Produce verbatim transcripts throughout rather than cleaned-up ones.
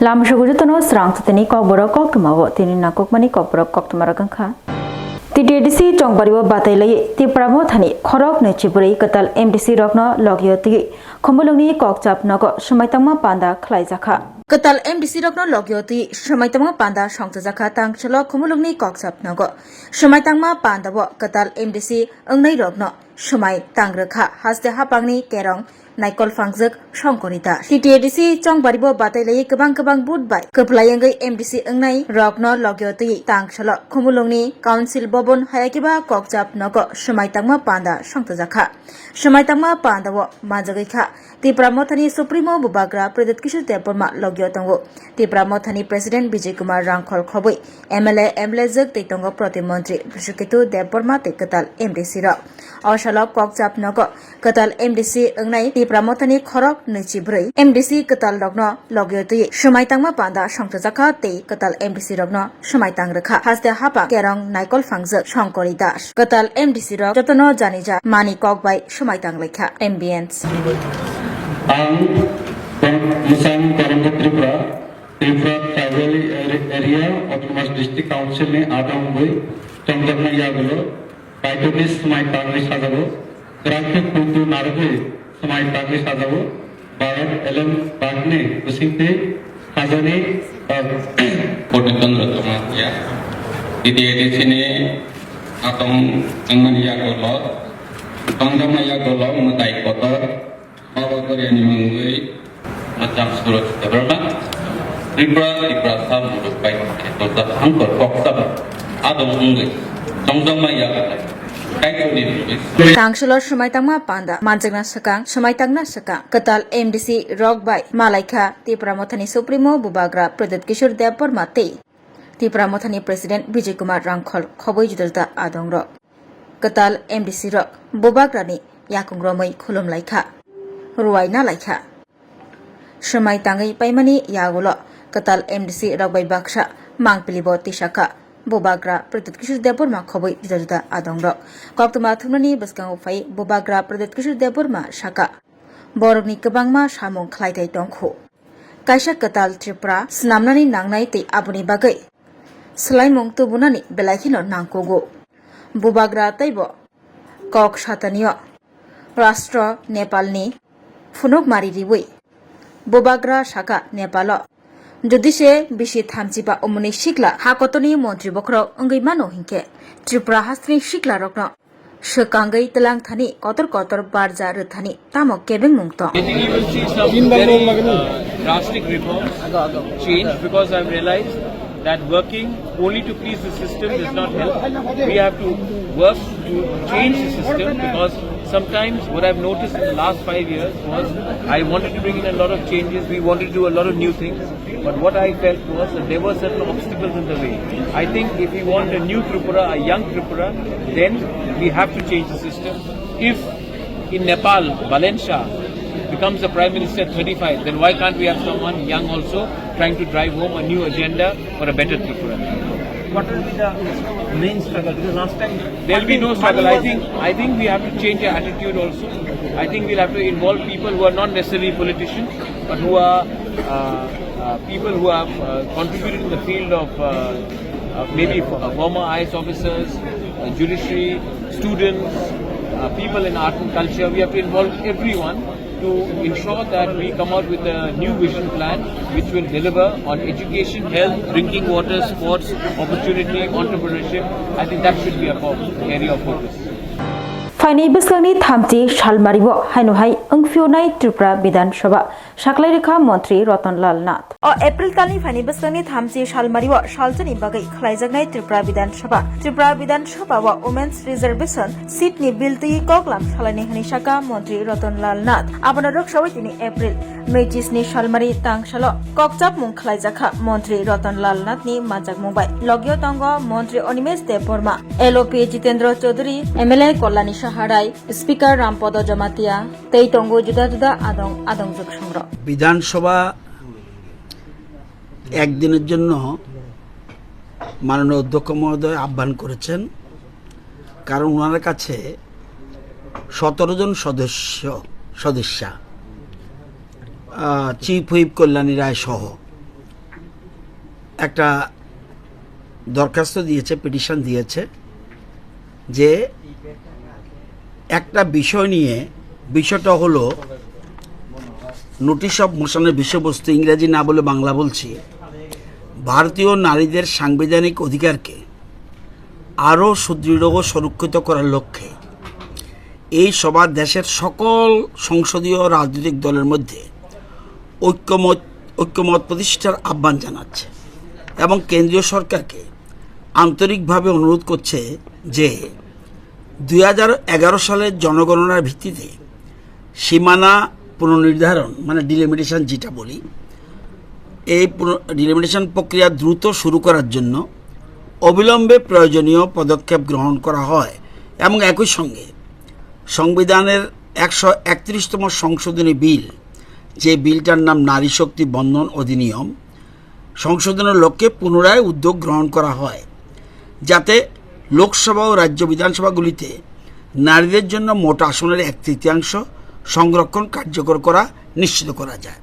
Lamsugo jotono srang sotini kokborok koktwmao tini nangkukmani kokborok koktwmarok wngkha. T T A D C chongbario batailai Tipra Mothani khorok nwichibrwi kwtal M D C rokno logio twi Khumulwngni kokchap nogo swmai tangma panda khlaijakha. Kwtal M D C rokno logio twi swmai tangma panda songchajakha tang salo Khumulwngni kokchap nogo. Swmai tangma pandao kwtal M D C wngnai rokno swmai tang rwkha haste hapangni kerong naikol phangjak Songkori Das. T T A D C chongbario batailai kwbang kwbang vote bai kwplai wngwi M D C wngnai rokno logio twi tang salo Khumulwngni Council Bhavan hayakiba kokchap nogo swmai tangma panda songchajakha. Swmai tangma pandao manjagwi kha Tipra Mothani Supremo Bubagra Pradyut Kishore Debbarma logio tongo. Tipra Mothani President Bijay Kumar Rangkhol khobwi M L A, M L A jwk tei tongo Proti Montri Brishaketu Debbarma tei kwtal M D C rok. O salo kokchap nogo kwtal M D C wngnai Tipra Mothani khorok nwichibrwi M D C kwtal rokno logio twi swmai tangma panda songchajakha tei kwtal M D C rokno swmai tang rwkha. Haste hapang kerong naikol phangjak Songkori Das. Kwtal M D C rok jotono janija mani kok bai swmai tang laikha. Ambience. Ang Kor-, Musang Koromkha Tripura, Tripura Tribal Area Autonomous District Council ni adong bai tongjaknai yagulo Paitoni swmai tangwi sajao, kwrak khe kuntu narwgwi swmai tangwi sajao, Bharat Alem Bagni bisingtwi khajani, ah, Purniton Rotoma ya, T T A D C ni atong wngmani yagulo, tongjakma yagulo mwtai kotor, Baba Koryani mungwi Rajang Suraj Debbarma, Tripura, Tripura Sal Muruk Bai Khe Torta Hangkor Kok Saba, Adong Wngwi, Tongjakma Yaga, Kaitorni Mungwi. Tang salo swmai tangma panda, manjakna swkang, swmai tangna swkang, kwtal M D C rok bai malaikha Tipra Mothani Supremo Bubagra Pradyut Kishore Debbarma tei Tipra Mothani President Bijay Kumar Rangkhol khobwi juda juda adong rok. Kwtal M D C rok Bubagrani yakung romwi khulum laikha, ruwaina laikha. Swmai tangwi paimani yagulo kwtal M D C rok bai baksa mangpili bo tisakha Bubagra Pradyut Kishore Debbarma khobwi juda juda adong rok. Koktwma thumnani bwskango phai Bubagra Pradyut Kishore Debbarma saka, borokni kwbangma samung khlai thai tongkhu. Kaisa kwtal Tripura swnamnani nangnai tei aboni bagwi swlaimung tubunani belai kheno nangkugo. Bubagra teibo kok satanio rastro Nepalni phunukmari riwi Bubagra saka Nepalo jodi se bisi thamchi ba umuni sikla ha kotorni montri bokhorok wngwi mano hinkhe Tripura hasteni siklarokno swkangwi twlang thani kotor kotor barja rwthani tamo kebengmung tong. I think you will see some very, uh, drastic reforms, change, because I've realized that working only to please the system does not help. We have to work to change the system, because sometimes what I've noticed in the last five years was I wanted to bring in a lot of changes, we wanted to do a lot of new things, but what I felt was that there were certain obstacles in the way. I think if we want a new Tripura, a young Tripura, then we have to change the system. If in Nepal, Balen Shah becomes the Prime Minister at thirty-five, then why can't we have someone young also trying to drive home a new agenda for a better Tripura? What will be the main struggle? Because last time there'll be no struggle. I think, I think we have to change our attitude also. I think we'll have to involve people who are not necessarily politicians, but who are, uh, uh, people who have, uh, contributed in the field of, uh, uh, maybe f-, uh, former I A S officers, uh, judiciary, students, uh, people in art and culture. We have to involve everyone to ensure that we come out with a new vision plan which will deliver on education, health, drinking water, sports, opportunity, entrepreneurship. I think that should be a fo-, area of focus. Phainai bwskangni thamchi salmario haino hai wngphiyonai Tripura Bidhan Sabha saklai rwkha Montri Ratan Lal Nath. O April talni phainai bwskangni thamchi salmario salchani bagwi khlaijaknai Tripura Bidhan Sabha. Tripura Bidhan Sabha o Women's Reservation seat ni bill twi koklam salaini hwnwi saka Montri Ratan Lal Nath. Abono rwksawi tini April mechisni salmari tangsalo kokchapmung khlaijakha Montri Ratan Lal Nath ni manjakmung bai. Logio tongo Montri Animesh Debbarma, L O P Jitendra Chaudhary, M L A Kalyani Saha Rai, Speaker Rampada Jamatia, tei tongo juda juda adong adongjwk songrok. বিধানসভা একদিনের জন্য মাননীয় অধ্যক্ষ মহোদয় আহ্বান করেছেন, কারণ ওনার কাছে সতেরো জন সদস্য, সদস্যা, আহ, চিফ হুইপ কল্যাণী রায় সহ একটা দরখাস্ত দিয়েছে, পিটিশন দিয়েছে যে একটা বিষয় নিয়ে, বিষয়টা হলো নোটিশ অফ মোশনের বিষয়বস্তু, ইংরেজি না বলে বাংলা বলছি, ভারতীয় নারীদের সাংবিধানিক অধিকারকে আরও সুদৃঢ় ও সুরক্ষিত করার লক্ষ্যে এই সভা দেশের সকল সংসদীয় রাজনৈতিক দলের মধ্যে ঐক্যমত ঐক্যমত প্রতিষ্ঠার আহ্বান জানাচ্ছে এবং কেন্দ্রীয় সরকারকে আন্তরিকভাবে অনুরোধ করছে যে দুই হাজার এগারো সালের জনগণনার ভিত্তিতে সীমানা পুনর্নির্ধারণ, মানে ডিলিমিটেশন যেটা বলি, এই ডিলিমিটেশন প্রক্রিয়া দ্রুত শুরু করার জন্য অবিলম্বে প্রয়োজনীয় পদক্ষেপ গ্রহণ করা হয় এবং একই সঙ্গে সংবিধানের একশো একত্রিশতম সংশোধনী বিল, যে বিলটার নাম নারী শক্তি বন্দন অধিনিয়ম, সংশোধনের লক্ষ্যে পুনরায় উদ্যোগ গ্রহণ করা হয়, যাতে লোকসভা ও রাজ্য বিধানসভাগুলিতে নারীদের জন্য মোট আসনের এক তৃতীয়াংশ সংরক্ষণ কার্যকর করা নিশ্চিত করা যায়।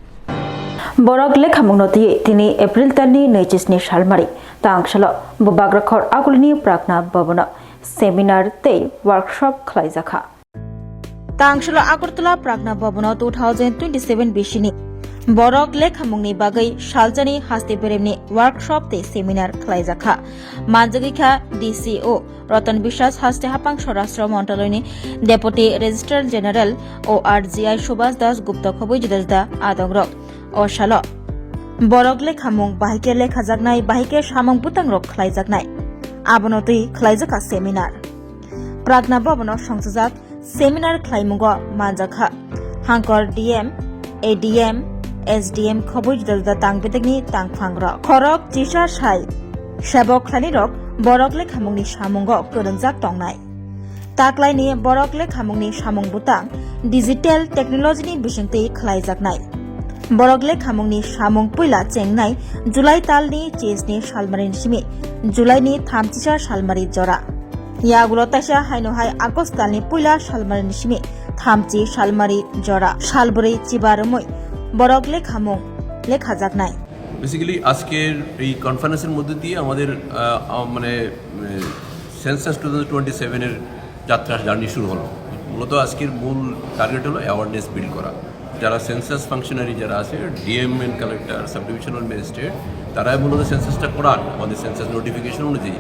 Borok lekhamungno twiwi tini April talni naichis ni salmari tangsalo Bubagrakhor Agulini Pragna Bhabono seminar tei workshop khlaijakha. Tangsalo Agartala Pragna Bhabono two thousand twenty-seven bisini borok lekhamungni bagwi saljani haste beremni workshop tei seminar khlaijakha. Manjagwi kha D C O Ratan Biswas haste haphang Swarashtra Montraloyni Deputy Registrar General O R G I Subhas Das Gupta khobwi juda juda adongrok. O salo borok lekhamung bahai khe lekhajaknai, bahai khe samung bwtangrok khlaijaknai. Abono twi khlaijakha seminar. Pragna Bhabono songchajak seminar khlaimungo manjakha Hangkor D M, A D M, S D M khobwi juda juda tang bedekni tangphangrok. Khorok chisa sai sebok khlainirok borok lekhamungni samungo kwrwngjak tongnai. Taklaini borok lekhamungni samung bwtang digital technology ni bisingtwi khlaijaknai. Borok lekhamungni samung puila chengnai July talni chisni salmarini simi July ni thamchisa salmari jora. Yagulo taisa haino hai August talni puila salmarini simi thamchi salmari jora. Salbwrwi chiba romwi borok lekhamung lekhajaknai. Basically, আজকের এই কনফারেন্সের মধ্যে দিয়ে আমাদের, আহ, আহ, মানে, উম, census two thousand twenty সেভেনের যাত্রা, জার্নি শুরু হলো। মূলত আজকের মূল টার্গেট হলো অ্যাওয়ারনেস বিল্ড করা। যারা সেন্সাস ফাংশনারি যারা আছে, DM and collector, sub divisional magistrate, তারাই মূলত সেন্সাসটা করান আমাদের সেন্সাস নোটিফিকেশন অনুযায়ী।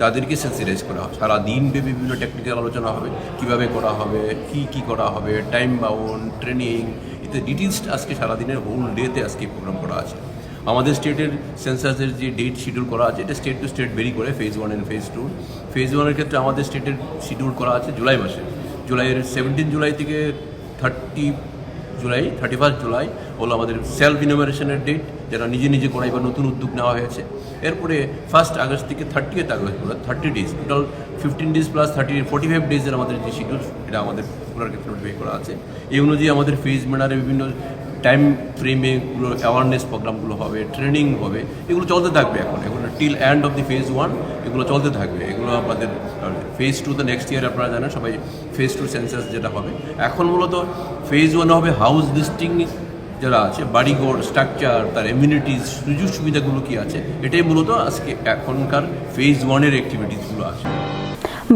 তাদেরকে সেন্সিটাইজ করা হয়। সারা দিন ব্যাপী বিভিন্ন টেকনিক্যাল আলোচনা হবে, কিভাবে করা হবে, কি কি করা হবে, টাইম বাউন্ড, ট্রেনিং, ইত্যাদি ডিটেইলস আজকে সারাদিনের হোল ডেতে আজকে প্রোগ্রাম করা আছে। আমাদের স্টেটের সেন্সাসের যে ডেট শিডিউল করা আছে, এটা স্টেট টু স্টেট ভেরি করে, phase one and phase two. Phase ওয়ানের ক্ষেত্রে আমাদের স্টেটের শিডিউল করা আছে জুলাই মাসে, জুলাইয়ের সেভেন্টিন জুলাই থেকে থার্টি জুলাই, থার্টি ফার্স্ট জুলাই হলো আমাদের সেলফ ইনুমারেশনের ডেট, যেটা নিজে নিজে করাই বা নতুন উদ্যোগ নেওয়া হয়েছে। এরপরে ফার্স্ট আগস্ট থেকে থার্টিয়েথ আগস্ট, অর্থাৎ thirty days, total fifteen days plus thirty, forty five ডেজের আমাদের যে শিডিউল, এটা আমাদের ওনার ক্ষেত্রে নোটিফাই করা আছে। এই অনুযায়ী আমাদের ফেজ ম্যানারে বিভিন্ন টাইম ফ্রেমে এগুলো অ্যাওয়ারনেস প্রোগ্রামগুলো হবে, ট্রেনিং হবে, এগুলো চলতে থাকবে। এখন, এখন till end of the phase one এগুলো চলতে থাকবে। এগুলো আমাদের ফেজ টু তো নেক্সট ইয়ার, আপনারা জানেন সবাই, ফেজ টু সেন্সাস যেটা হবে। এখন মূলত ফেজ ওয়ান হবে হাউস লিস্টিং, যারা আছে, বাড়িঘর, স্ট্রাকচার, তার এমিউনিটিজ, সুযোগ সুবিধাগুলো কি আছে, এটাই মূলত আজকে এখনকার ফেজ ওয়ানের অ্যাক্টিভিটিসগুলো আছে।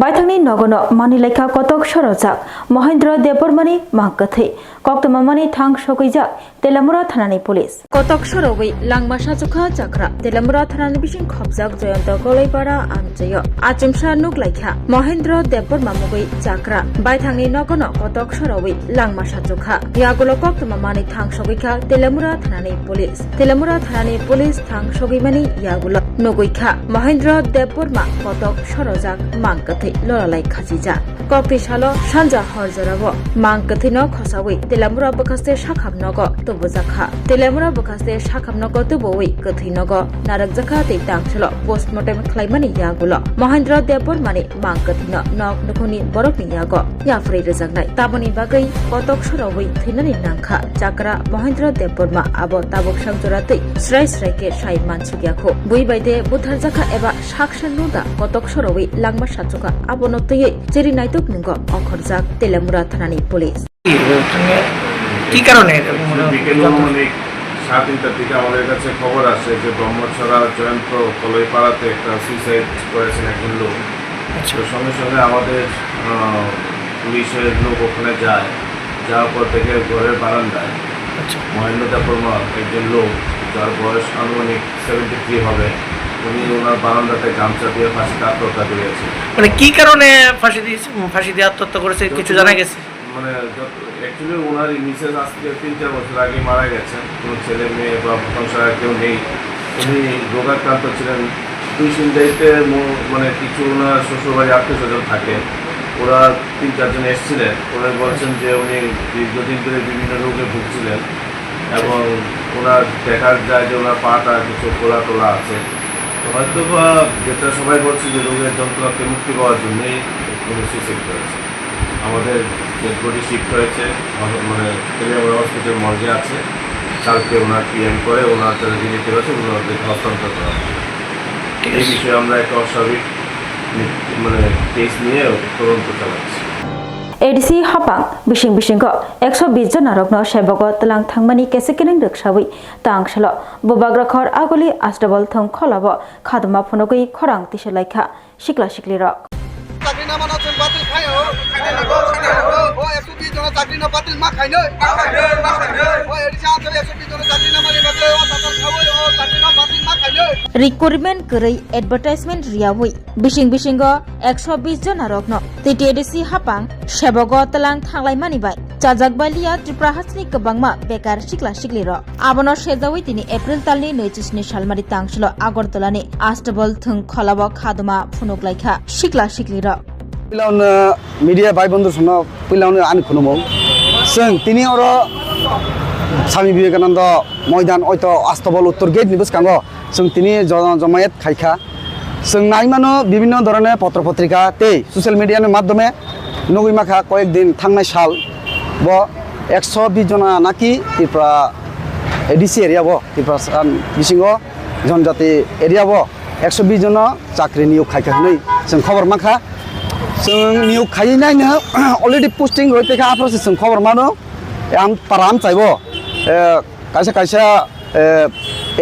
Baithangni nogono manwi laikha kotok sorojak Mohendro Debbarmani mang kwthwi koktwma mani thang sogwijak Telamura thanani police. Kotok sorowi langma sachukha chakra Telamura thanani bising khopjak Joyonto Goloipara amchaio. Achomsa nuk laikha Mohendro Debbarma mugwi chakra. Baithangni nogono kotok sorowi langma sachukha. Yagulo koktwma mani thang sogwikha Telamura thanani police. Telamura thanani police thang sogwimani yagulo nugwikha Mohendro Debbarma kotok sorojak mang kwthwi loralai khachijak. Kokti salo sanja hor jorao mang kwthwino khosawi Telamura bwkhaste sakham nogo tubujakha. Telamura bwkhaste sakham nogo tubuwi kwthwi nogo narwkjakha tei tangsalo postmortem khlaimani yagulo Mohendro Debbarmani mang kwthwino nok nukhungni borokni yago yapharwi rwjaknai. Tamoni bagwi kotok sorowi thwinani nangkha chakra Mohendro Debbarma, abo tabuk sak jora twi srai srai khe sai mansukya kho. Bui bai de butharjakha eba saksa nuda kotok sorowi langma sachukha, abono twiwi cheri naituk nungo okhorjak Telamura thanani police. কি কারণে এরকম হলো? সাড়ে তিনটার দিকে আমাদের কাছে খবর আসে যে ব্রহ্মছড়া জয়ন্ত কলইপাড়াতে একটা সুইসাইড করেছেন একজন লোক। আচ্ছা। তো সঙ্গে সঙ্গে আমাদের আহ, পুলিশের লোক ওখানে যায়। যাওয়ার পর দেখে ঘরের বারান্দায় আচ্ছা। মহেন্দ্র দেববর্মা, একজন লোক যার বয়স আনুমানিক সেভেন্টি থ্রি হবে, উনি ওনার বারান্দাতে গামছা দিয়ে ফাঁসিতে আত্মহত্যা করেছেন। মানে কি কারণে ফাঁসি দিয়েছে, ফাঁসি দিয়ে আত্মহত্যা করেছে, কিছু যতদূর জানা গেছে? মানে, যত, actually ওনার মিসেস আজ থেকে তিন চার বছর আগে মারা গেছেন। কোনো ছেলে মেয়ে বা সংসারে কেউ নেই। উনি রোগাক্রান্ত ছিলেন। দুই সিন্দাইতে মু-, মানে, কিছু ওনার শ্বশুরবাড়ি আত্মীয় স্বজন থাকে। ওরা তিন চারজন এসেছিলেন। ওরা বলছেন যে উনি দীর্ঘদিন ধরে বিভিন্ন রোগে ভুগছিলেন এবং ওনার দেখা যায় যে ওনার পাটা কিছু ফোলা টোলা আছে। তো হয়তো বা যেটা সবাই বলছে যে রোগের যন্ত্রণা থেকে মুক্তি পাওয়ার জন্যই উনি সুইসাইড করেছেন। আমাদের ডেড বডি শিফট হয়েছে, মানে, তেলিয়ামুড়া হসপিটাল মর্গে আছে। কালকে ওনার পিএম করে ওনার যারা রিলেটিভ আছে ওনাদেরকে হস্তান্তর করা হবে। ঠিক এই আছে। বিষয়ে আমরা একটা অস্বাভাবিক নি-, মানে, কেস নিয়ে তদন্ত চালাচ্ছি। A D C hapang bising bisingo ekso bis jona rokno sebogo tlang thangmani kese kining rwksawi tang salo bubagra khor aguli astabol thung kholabo khadma phunugwi khorang tisa laikha sikla sikli rok. চাকরি না মানা হচ্ছে বাতিল খাই হোক। ও একশো বিশ জনের চাকরি না বাতিল মা খাই নয়। ও এডিসি আনসার একশো বিশ জনের চাকরি না মানি বাতিল ও তাতার খাওয়াই ও চাকরি না বাতিল মা খাই নয়। Recruitment kwrwi advertisement riyawi bising bisingo ekso bis jona rokno T T A D C hapang sebogo tlang thanglaimani bai chajak baliya Tripura hasteni kwbangma bekar sikla sikli rok. Abono sejawi tini April talni naichusni salmari tangsilo Agartala ni Astabol thung kholabo khaduma phunuk laikha sikla sikli rok. Puila wngno media bai bondhu sono puila wngno ani khunumung. Chwng tini oro Swami Vivekananda Moidan oito Astabol Uttor Gate ni bwskango chwng tini jo-, jomayet khaikha. Chwng nai mano bibhinno dhoroner potro potrika tei social media ni madhyome nugwi makha koyek din thangnai sal bo ekso bis jona naki Tripura A D C area bo Tripura bisingo jonjati area bo ekso bis jona chakri niyok khaikha hinwi chwng khobor mankha. Chwng niyok khaiwi naino already posting roi tongkha, aphuru se chwng khobor mano. Am para amchaibo, eh, kaisa kaisa, eh,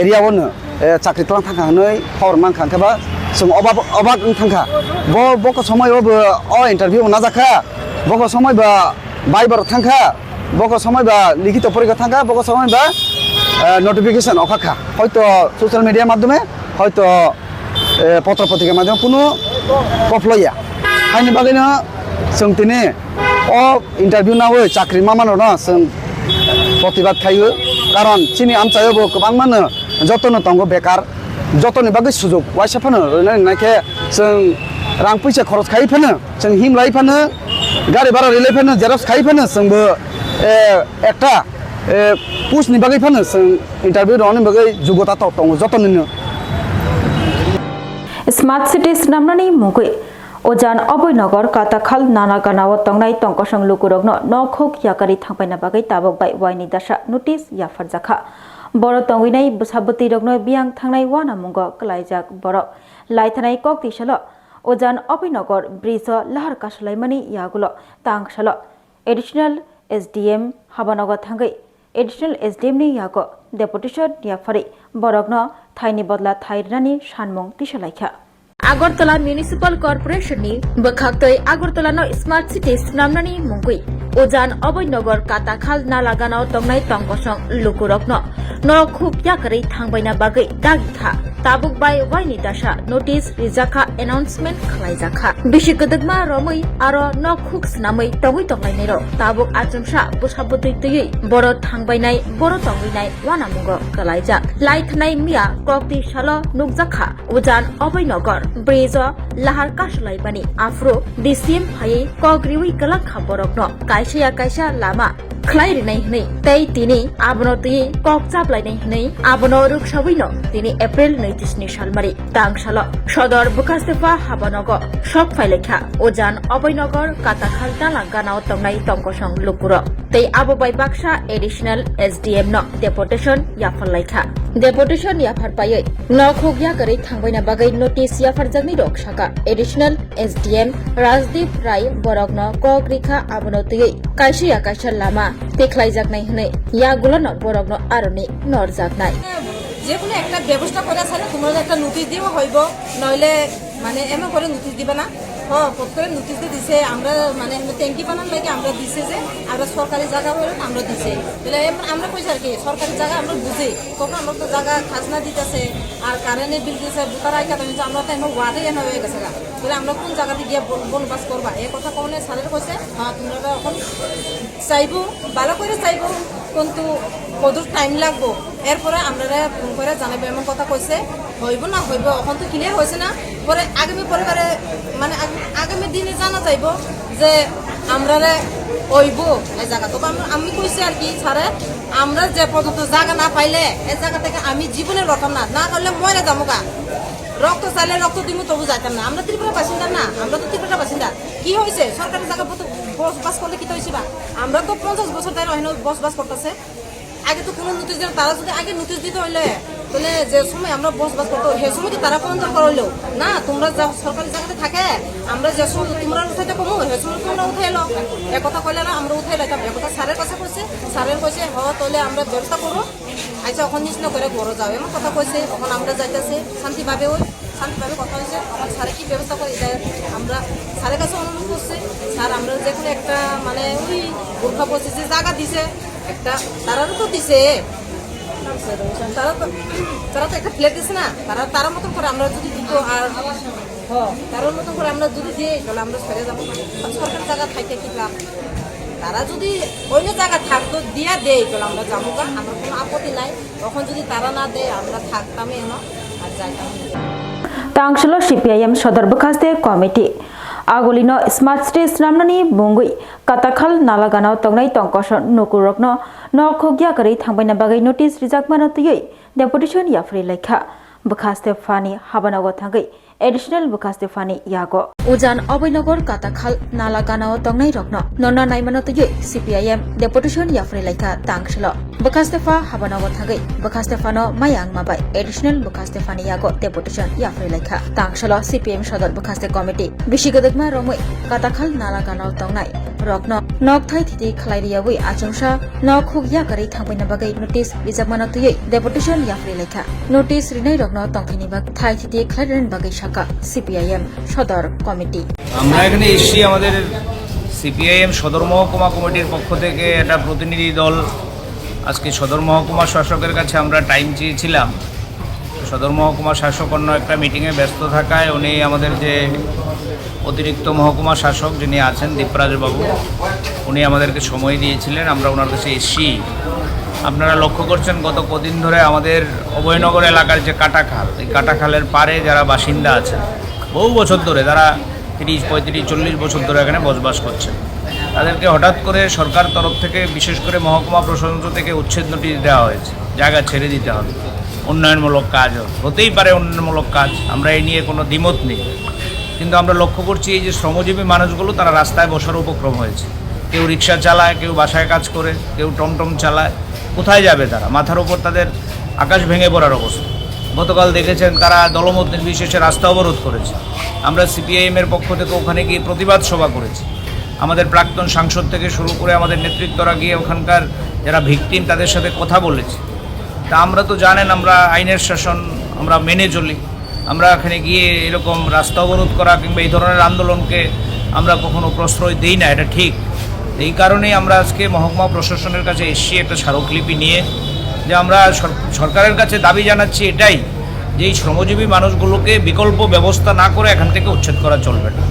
area o no, eh, chakri tlang thangkha hinwi khobor mankha, hwnkhe ba chwng obak, obak wng thangkha. Bo, boko somoi o bo o interview bo najakha, boko somoi ba bai borok thangkha, boko somoi ba likhito porikha thangkha, boko somoi ba, eh, notification okha kha. Hoito social media madhyome, hoito, eh, potro potrika madhyome kunu kophloya. Haini bagwino chwng tini o interview nawi chakri mamanrokno chwng protibad khaio, karon chini amchaio bo kwbangmano jotono tongo bekar, jotoni bagwi sujuk waisa phano rwna rwna khe chwng rang puisa khoros khai phano, chwng himlai phano, gari bhara rilai phano, xerox khai phano chwngbo, eh, ekta, eh, post ni bagwi phano chwng interview rwna bagwi jugota tok tongo jotonino. Smart City swnamnani mungwi Ujan Abhoynagar Katakhal Nalaganao tongnai tongkosong lukurokno nokhuk yakarwi thangpaina bagwi tabuk bai waini dasa notice yapharjakha. Boro tongwinai bwsa bwtwirokno biyang thangnai wanamungo kwlaijak borok. Laithanai kok tisalo Ujan Abhoynagar bridge-o lahar kasulaimani yagulo tangsalo Additional S D M habanogo thangwi Additional S D M ni yago deputation yapharwi borokno thaini bodla thai rwnani sanmung tisalaikha. Agartala Municipal Corporation ni bwkhaktwi Agartala no Smart City swnamnani mungwi Ujan Abhoynagar Katakhal Nalaganao tongnai tongkosong lukurokno nokhuk yakarwi thangbaina bagwi dagi kha. Tabuk bai waini dasa notice rijakha, announcement khlaijakha. Bisi kwdwkma romwi aro nokhuk swnamwi tongwi tonglainairok tabuk achomsa bwsa bwtwi twiwi boro thangbainai, boro tongwinai wanamungo kwlaijak. Laithanai miya koktwi salo nukjakha. Ujan Abhoynagar bridge-o lahar kasulaimani aphuru D C M phaiwi kok riwi kwlangkha borokno kaisa ya kaisa lama khlai rinai hwnwi tei tini abono twiwi kok chaplainai hwnwi abono rwksawino tini April naichusni salmari tangsalo Sodor Bwkhastepa habanogo sok phailaikha Ujan Abhoynagar Katakhal Nalaganao tongnai tongkosong lukurok tei abo bai baksa Additional S D M no deputation yapharlaikha. Deputation yaphar paiwi nok huk yakarwi thangbaina bagwi notice yapharjaknai rok saka. Additional S D M Rajdeep Rai borokno kok rikha, abono twiwi kaisa ya kaisa lama tikhlaijaknai hwnwi yagulano borokno aroni norjaknai. যে কোনো একটা ব্যবস্থা করে স্যার, তোমরা একটা নোটিশ দিও হইব, নইলে মানে এমন করে নোটিশ দিবে না। হ, ফট করে নোটিশ দিয়ে দিছে, আমরা মানে ট্যাঙ্কি বানার লাগে আমরা দিছে যে আমরা সরকারি জায়গা হইলে আমরা দিছে। তাহলে এমন আমরা কইছি আর কি, সরকারি জায়গা আমরা বুঝি, তখন আমরা তো জায়গা খাজনা দিতেছে, আর কারেন্টের বিল দিতেছে, ভোটার আই কার্ড দিতেছে, আমরা তো এমন ওয়ার্ডে এনে হয়ে গেছে গা। তাহলে আমরা কোন জায়গাতে গিয়ে বন-, বনবাস করবা? এই কথা কখনো স্যারের কইছে, হ্যাঁ, তোমরা তো এখন চাইবো, ভালো করে চাইবো, কিন্তু কত টাইম লাগবো, এরপরে আমরারে ফোন করে জানাবে এমন কথা কইছে। হইব না হইব, এখন তো ক্লিয়ার হয়েছে না। পরে আগামী পরিবারে, মানে আগ-, আগামী দিনে জানা যাইব যে আমরারে হইব এই জায়গা। তবে আমরা, আমি কইছি আর কি স্যারে, আমরা যে পর্যন্ত জায়গা না পাইলে এই জায়গা থেকে আমি জীবনে লড়তাম না, না করলে মরে যাবো গা। রক্ত চাইলে রক্ত দিমু, তবু যাইতাম না। আমরা ত্রিপুরা বাসিন্দা না, আমরা তো ত্রিপুরা বাসিন্দা। কি হয়েছে? সরকারি জায়গা বস-, বসবাস করলে কি তো হয়েছে বা? আমরা তো পঞ্চাশ বছর ধরে ওখানে বসবাস করতেছে। আগে তো কোনো নোটিশ দেন, তারা যদি আগে নোটিশ দিতে হইলে, তাহলে যে সময় আমরা বসবাস করতে, সে সময় তো তারা কোনো দরকার হইলো না, তোমরা যা সরকারি জায়গাতে থাকে, আমরা যে সময় তোমরা উঠাইতে কমো, সে সময় তোমরা উঠাই এলো। এ কথা কইলে না, আমরা উঠাই লাইতাম। এ কথা স্যারের কাছে কইছে, স্যারের কইছে, "হ, তাহলে আমরা ব্যবস্থা করবো।" আচ্ছা, এখন নিস না করে ঘরে যাও, এমন কথা কইছে। এখন আমরা যাইতেছি শান্তিভাবে, ওই শান্তিভাবে কথা হয়েছে। এখন স্যারে কি ব্যবস্থা করে, এটা আমরা স্যারের কাছে অনুরোধ করছি। স্যার, আমরা যে কোনো একটা, মানে, ওই গোর্খা বলছে যে জায়গা দিছে একটা, তারারও তো দিছে, তারা তো, তারা তো একটা ফ্ল্যাট দিছে না, তারা, তারা মতন করে আমরা যদি দিত, আর হ, তারার মতন করে আমরা যদি দিই, তাহলে আমরা ছেড়ে যাবো। আর সরকারি জায়গা থাকতে কি লাভ? তারা যদি অন্য জায়গা থাকতো, দিয়া দেয়, তাহলে আমরা যাবো গা, আমার কোনো আপত্তি নাই। তখন যদি তারা না দেয়, আমরা থাকতামই এনো, আর যাইতাম না। Tangshilo C P I M sodor bwkhaste committee agulino smart city swnamnani bungwi Katakhal Nalaganao tongnai tongkoso nukurokno nok huk yakarwi thangbaina bagwi notice rijakmano twiwi deputation yapharwi laikha. Bwkhaste phani habanogo thangwi additional bwkhaste phani yago. Ujan Abhoynagar Katakhal Nalaganao tongnai rokno nonna naimano twiwi C P I M deputation yapharwi laikha Tangshilo. Bwkhaste pha habanogo thangwi bwkhaste phano mayang mabai additional bwkhaste phani yago deputation yapharwi laikha Tangshilo C P M sodor bwkhaste committee. Bisi gwdwkma romwi Katakhal Nalaganao tongnai rokno nokthai thiti khlai riyawi achomsa nok huk yakarwi thangbaina bagwi notice rijakmano twiwi deputation yapharwi laikha. Notice rinai rokno tongthini bagwi thai thiti khlai rwna bagwi saka C P I M sodor committee. আমরা এখানে এসেছি আমাদের সিপিআইএম সদর মহকুমা কমিটির পক্ষ থেকে একটা প্রতিনিধি দল। আজকে সদর মহকুমা শাসকের কাছে আমরা টাইম চেয়েছিলাম। সদর মহকুমা শাসক অন্য একটা মিটিংয়ে ব্যস্ত থাকায় উনি আমাদের যে অতিরিক্ত মহকুমা শাসক যিনি আছেন দীপরাজ বাবু, উনি আমাদেরকে সময় দিয়েছিলেন, আমরা ওনার কাছে এসেছি। আপনারা লক্ষ্য করছেন গত কদিন ধরে আমাদের অভয়নগর এলাকার যে কাটাখাল, এই কাটাখালের পাড়ে যারা বাসিন্দা আছেন বহু বছর ধরে, তারা তিরিশ, পঁয়ত্রিশ, চল্লিশ বছর ধরে এখানে বসবাস করছেন, তাদেরকে হঠাৎ করে সরকার তরফ থেকে, বিশেষ করে মহকুমা প্রশাসন থেকে উচ্ছেদ নোটিশ দেওয়া হয়েছে, জায়গা ছেড়ে দিতে হবে, উন্নয়নমূলক কাজ হবে। হতেই পারে উন্নয়নমূলক কাজ, আমরা এই নিয়ে কোনো দ্বিমত নেই। কিন্তু আমরা লক্ষ্য করছি এই যে শ্রমজীবী মানুষগুলো, তারা রাস্তায় বসার উপক্রম হয়েছে। কেউ রিক্সা চালায়, কেউ বাসায় কাজ করে, কেউ টমটম চালায়। কোথায় যাবে তারা? মাথার উপর তাদের আকাশ ভেঙে পড়ার অবস্থা। গতকাল দেখেছেন তারা দলমত নির্বিশেষে রাস্তা অবরোধ করেছে। আমরা সিপিআইএম এর পক্ষ থেকে ওখানে গিয়ে প্রতিবাদ সভা করেছি। আমাদের প্রাক্তন সাংসদ থেকে শুরু করে আমাদের নেতৃত্বরা গিয়ে ওখানকার যারা ভিকটিম তাদের সাথে কথা বলেছে। তা আমরা তো জানেন আমরা আইনের শাসন আমরা মেনে চলি। আমরা এখানে গিয়ে এরকম রাস্তা অবরোধ করা কিংবা এই ধরনের আন্দোলনকে আমরা কখনো প্রশ্রয় দেই না, এটা ঠিক। এই কারণেই আমরা আজকে মহকুমা প্রশাসনের কাছে এসেছি একটা স্মারকলিপি নিয়ে, যে আমরা সর-, সরকারের কাছে দাবি জানাচ্ছি এটাই, যে এই শ্রমজীবী মানুষগুলোকে বিকল্প ব্যবস্থা না করে এখান থেকে উচ্ছেদ করা চলবে না।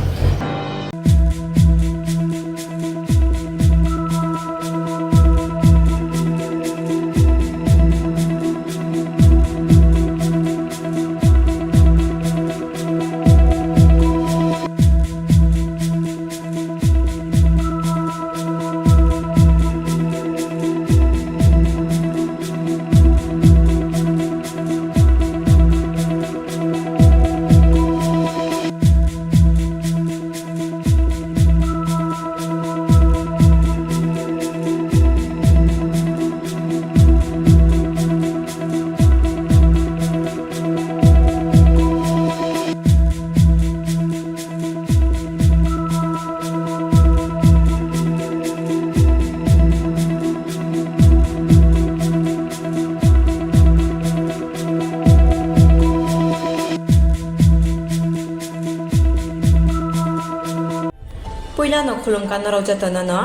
Puilano khulumkha norok jotono no.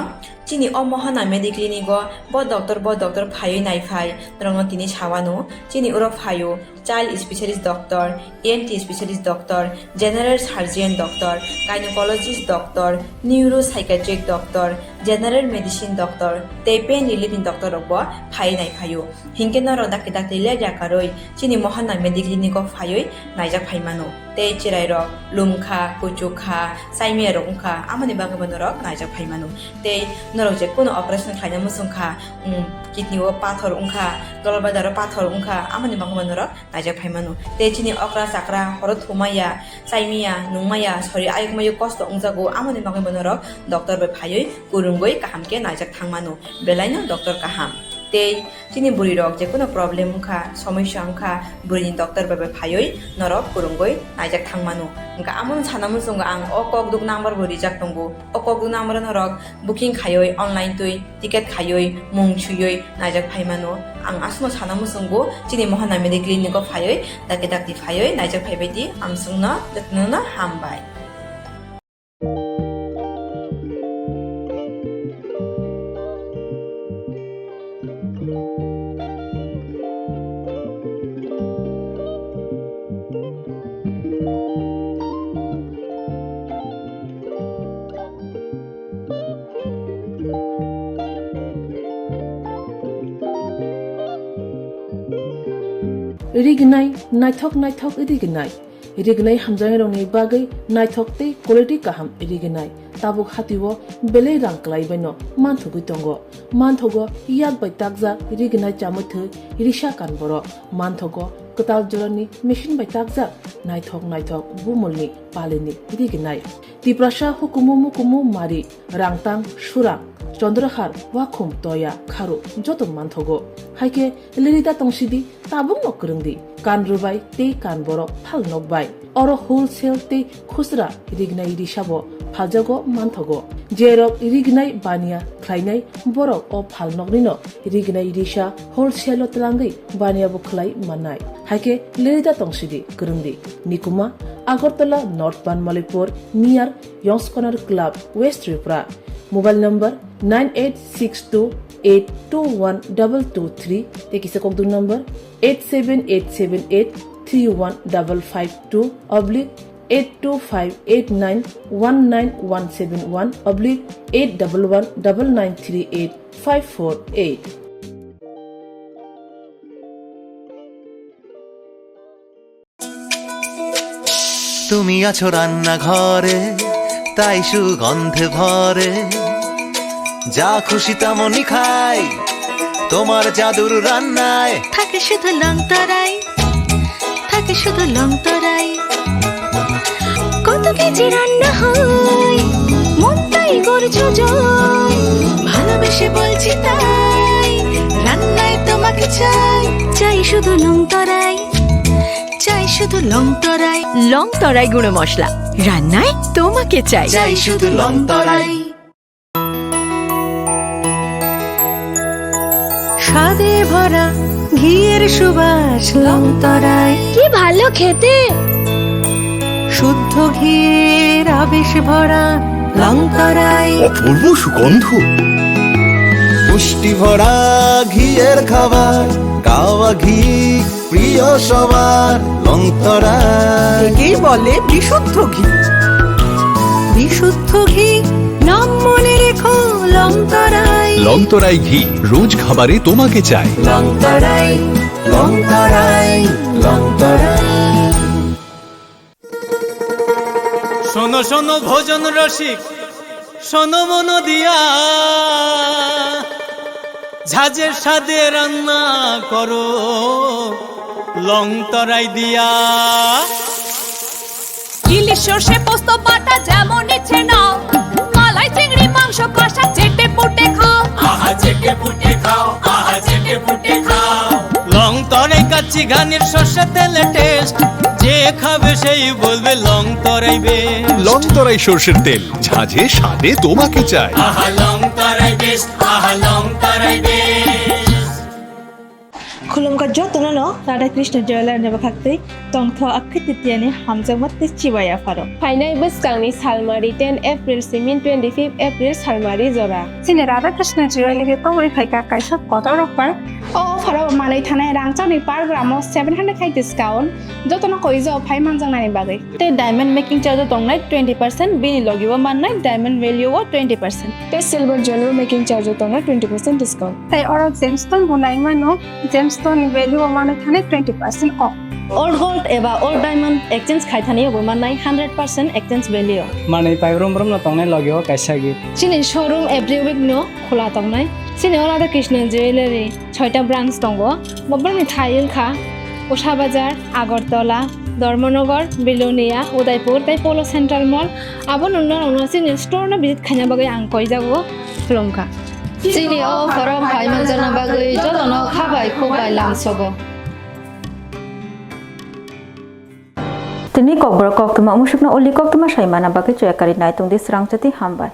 Chini o Mohana Mediclinic o bo doctor, bo doctor phaiwi naiphai norokno tini sawano. Chini oro phaio child specialist doctor, E N T specialist doctor, general surgeon doctor, gynecologist doctor, neuropsychiatric doctor, general medicine doctor tei pain relief ni doctor rok bo phaiwi naiphaio. Hinkhe norok dakti dakti ler yakarwi chini Mohana Mediclinic o phaiwi naijak phaimano. Tei chwrairok lumkha, kuchukha, saimiyarok wngkha, amoni bagwi bo norok naijak phaimano. Tei norok je kuno operation khlaina muchungkha, um, kidney o pathor wngkha, gallbladder o pathor wngkha, amoni bagwi bo norok naijak phaimano. Tei chini okra chakra horo thumaya, chaimaya, nungmaya, sori ayukmayo kosto wngjago, amoni bagwi bo norok doctor bai phaiwi kwrwngwi kaham khe naijak thangmano. Belaino doctor kaham. Tei chini bwrwi rok je kuno problem wngkha, somosya wngkha, bwrwini doctor bai bai phaiwi norok kwrwngwi naijak thangmano. Wngkha amono sana muchungo ang o kokduk number bo rijak tongo. O kokduk number o norok booking khaiwi online twi ticket khaiwi mung swiwi naijak phaimano. Ang aswkno sana muchungo chini Mohana Mediclinic o phaiwi dakti dakti phaiwi naijak phaibai di. Amswkno jotono no hambai. Rignai, naithok naithok rignai. Rignai hamjaknairokni bagwi naithok tei quality kaham rignai. Tabuk hatio belai rang kwlaibaino manthogwi tongo. Manthogo yak bai takjak rignai chamwi thwi risa kan borok. Manthogo kwtal jorani machine bai takjak naithok naithok bumulni palini rignai. Tiprasa hukumu mukumu mari, rangtang, surang, chondrahar, wakhum, toya, kharu joto manthogo. Haikhe lerida tongsidi, tabukno kwrwngdi. Kan rwbai tei kan borok phal nokbai. Oro wholesale tei khusra rignai risabo phaljago manthogo. Jerok rignai baniya khlainai borok o phalnoknino rignai risa wholesale o twlangwi baniya bo khlai mannai. Haikhe lerida tongsidi kwrwngdi. Nikuma, Agartala North Banmalipur near Yongs Corner Club, West Tripura. Mobile number nine eight six two eight two one double two three tei kisa kokduk number eight seven eight seven eight three one double five two oblique eight two five eight nine one nine one seven one oblique eight double one double nine three eight five four eight. তুমি আছো রান্নাঘরে, তাই সুগন্ধে ভরে। যা খুশি তেমনই খাই, তোমার জাদুর রান্নায়। থাকে শুধু লং তরাই, থাকে শুধু লং তরাই। কত কেজি রান্না হয়, মনটাই করছো জয়। ভালোবেসে বলছি তাই, রান্নায় তোমাকে চাই। চাই শুধু লং তরাই, চাই শুধু লং তরাই। লং তরাই গুঁড়ো মশলা, রান্নায় তোমাকে চাই। চাই শুধু লং তরাই। স্বাদে ভরা ঘিয়ের সুবাস লং তরাই। কি ভালো খেতে। শুদ্ধ ঘিয়ের আবেশ ভরা লং তরাই। অপূর্ব সুগন্ধ। পুষ্টি ভরা ঘিয়ের খাবার, গাওয়া ঘি প্রিয় সবার লং তরাই। একেই বলে বিশুদ্ধ ঘি। বিশুদ্ধ ঘি, নাম মনে রেখো লং তরাই। লং তরাই ঘি, রোজ খাবারে তোমাকে চাই। লং তরাই, লং তরাই, লং তরাই। শোনো শোনো ভোজন রসিক, শোনো মন দিয়া, ঝাঁঝের স্বাদে রান্না করো লং তরাই দিয়া। ইলিশ সর্ষে পোস্ত বাটা যেমন ইচ্ছে নাও, মালাই চিংড়ি মাংস কষা চেটে পুটে খাও। আহা চেটে পুটে খাও, আহা চেটে পুটে খাও। লং তরাই কাচ্চি ঘানির সর্ষে তেলে টেস্ট, যে খাবে সেই বলবে লং তরাই বেস্ট। লং তরাই সর্ষের তেল, ঝাঁঝে স্বাদে তোমাকে চাই। আহা লং তরাই বেস্ট, আহা লং তরাই best. Khulumkha jotono no Radha Krishna Jewellery ni bwkhaktwi tongthok Akhi Titiani hamjakma tei chibai yapharo. Phainai bwskangni salmari ten April simin twenty-fifth April salmari jora. Chini Radha Krishna Jewellery kobori phaikha kaisa kotor offer. O offer o manwi thanai rangchakni per gram o seven hundred khai discount, jotono koijo phai manjaknani bagwi. Tei diamond making charge o tongnai twenty percent, bini logi o mannai diamond value o twenty percent. Tei silver jewelry making charge o tongnai twenty percent discount. Tei oro gemstone bo nai mano, gemstone ni value o manwi thanai twenty percent off. Old gold eba old diamond exchange khai thani bo mannai hundred percent exchange value. Manwi pai brum brum no tongnai logi o kaisa gift. Chini showroom every week no khula tongnai. Chini o Radha Krishna Jewellery soita branch tongo. Bo borokni thai wngkha Usha Bazar, Agartala, Dharmanagar, Belonia, Udaipur tei Polo Central Mall. Abo nung norokno chini store no visit khaina bagwi ang koijago, khulumkha. Chini o offer o phai manjakna bagwi jotono kha bai khuk bai lamsogo. Tini kokborok koktwma omusukno uli koktwma sai mana bagwi chwya kari nai tongdi srangchati hambai.